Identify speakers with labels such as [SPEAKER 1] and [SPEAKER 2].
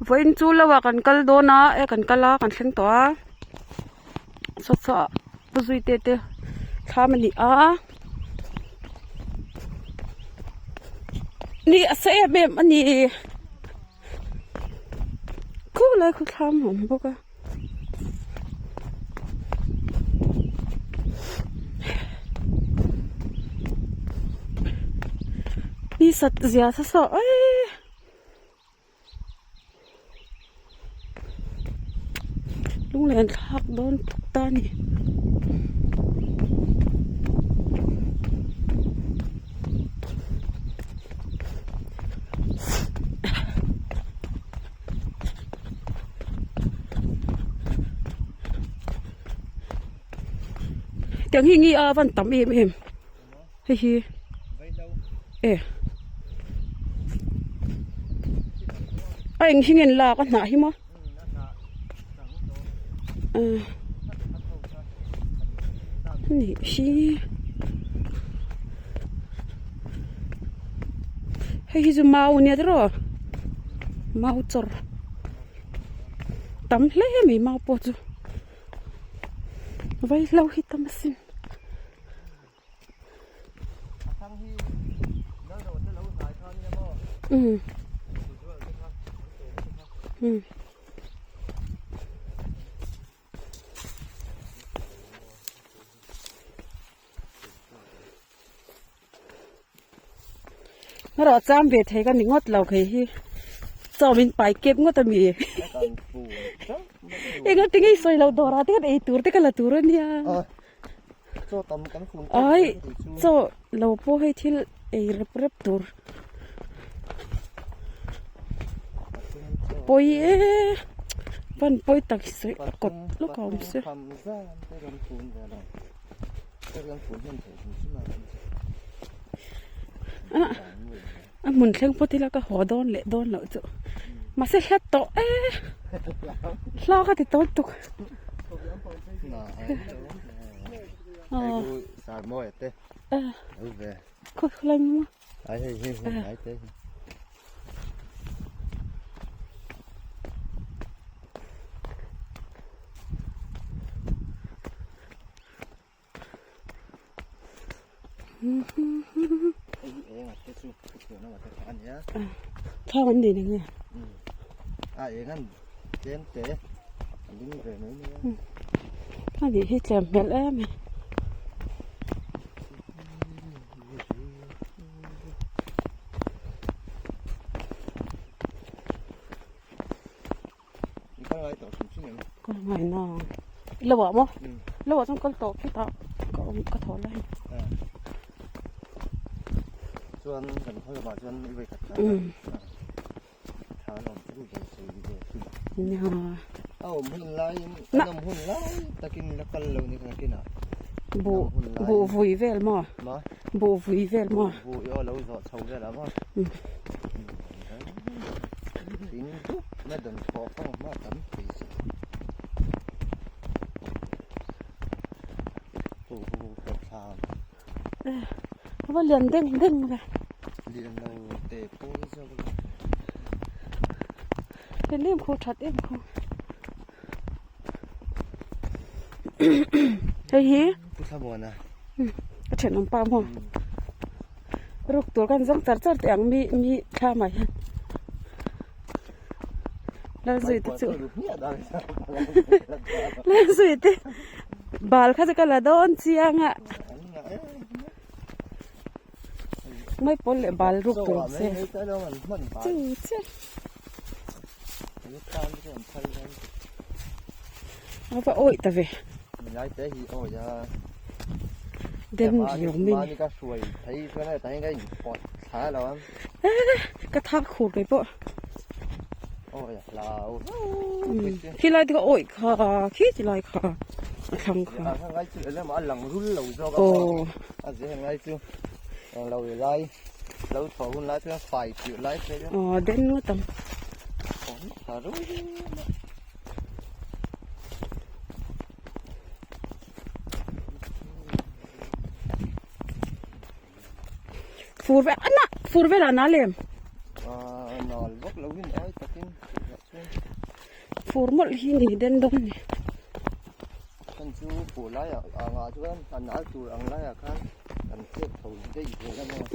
[SPEAKER 1] Vawiin chu lo ah kan kal dawn a e kan kal a kan thleng tawh a saw saw ah pu zui te te thlam a ni a ni a sa em em a ni khulai khu thlam a awm bawk a. Ni sat zia sa saw eii. Lunglen thlak dawn tuk ta a ni. Tiang hi nge a van tam em em hei hi e a eng hi nge an lak a hnah hi maw anih hi hei hi chu mau ania tiraw mau chawr tam hle mai mau pawh chu vaihlo hi tam asin. Erawh cham ve thei ka ni ngawt lo kei hi chaw min pai kep ngawt a mi eng a tinge i sawi lo dawr ah te khan ei tur te ka la tur a nia ai chaw lo pawh hei thil ei rep rep tur pawi e van pawi tak hi sawi kawt lawk a awm se. A hmun thleng phawt ila ka haw dawn leh dawn loh chu mahse hla tawh e hla ka ti tawn tuk khawi khawlai maw. Thlang an nei nge a nih hi tlem hmel em a Kal ngai na lo ah maw lo ah chuan kal tawh phawt a ka awm ka thaw lai
[SPEAKER 2] chuan kan khaw lamah chuan i vei khat
[SPEAKER 1] nia
[SPEAKER 2] a awm hun laiin an awm hun lai takin la kal lo ni kha kinah
[SPEAKER 1] buh buh vui vel maw buh vui vel maw
[SPEAKER 2] buh i aw lo zawh chho vel ah maw
[SPEAKER 1] A va lian deng deng ve lian em khaw that em khaw hei hi a thenawm pa maw. Ruk tur kan zawng char char teh ang mi mi thlam ah hian Lalzui te chu Lalzui te bal kha chu ka la dawn chiang a mai pawl leh bal ruk tur awm se chu chiah a va awih ta ve. Den riau mai ni ka thak khur kei pawh khi lai te kha awih kha khi ti lai kha a thlang kha aw. Aw den ngawt ang. Fur vel ana fur velah nal em?
[SPEAKER 2] Nal vak lo in ai takin.
[SPEAKER 1] Fur mawlh hi ni den dawn ni.
[SPEAKER 2] Kan chu fur laiah angah chuan a nal tur ang laiah khan kan chet chho daih zel a maw.